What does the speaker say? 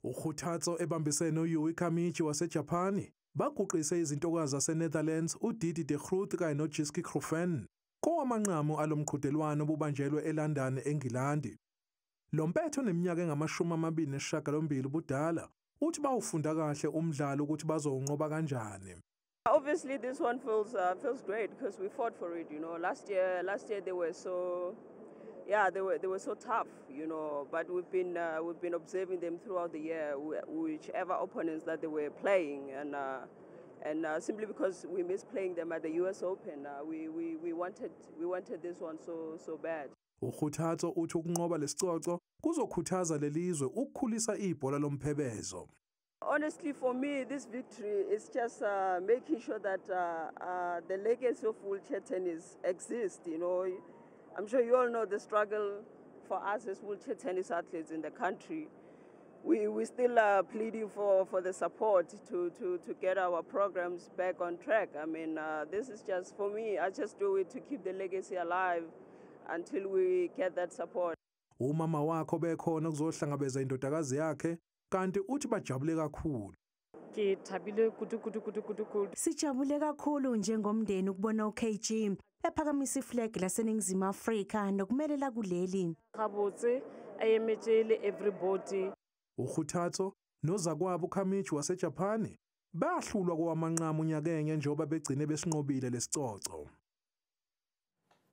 UKgothatso ebambisene noYui Kamiji waseJapani baguqise izintokazi zaseNetherlands uDiede de Groot kanye noJiske Griffioen kowamanqamu alomqhudelwano obubanjelwe eLondon, eNgilandi. Lo mpetha oneminyaka engama-28 ubudala uthi bawufunda kahle umdlalo ukuthi bazowunqoba kanjani. Obviously, this one feels great because we fought for it. Last year they were so, yeah, they were so tough. But we've been observing them throughout the year, whichever opponents that they were playing, and simply because we missed playing them at the U.S. Open, we wanted this one so so bad. UKgothatso uthi ukunqoba lesicoco kuzokhuthaza lelizwe ukukhulisa ibhola lomphebezo. Honestly, for me, this victory is just making sure that the legacy of wheelchair tennis exists. I'm sure you all know the struggle for us as wheelchair tennis athletes in the country. We still are pleading for the support to get our programs back on track. I mean, this is just, for me, I just do it to keep the legacy alive until we get that support. Umama wakhe bekhona kuzohlangabeza indodakazi yakhe kanti uthi bajabule kakhulu. Ke thabile kudu kudu kudu kudu kudu. Sijabule kakhulu njengomndeni ukubona uKG ephakamisa iflag laseNingizimu Afrika nokumelela kuleli. Gabotse a emetse le everybody. UKgothatso nozakwabo uKamiji waseJapani bahlulwa kowamanqamu nyakenye njengoba begcine besinqobile lesicoco.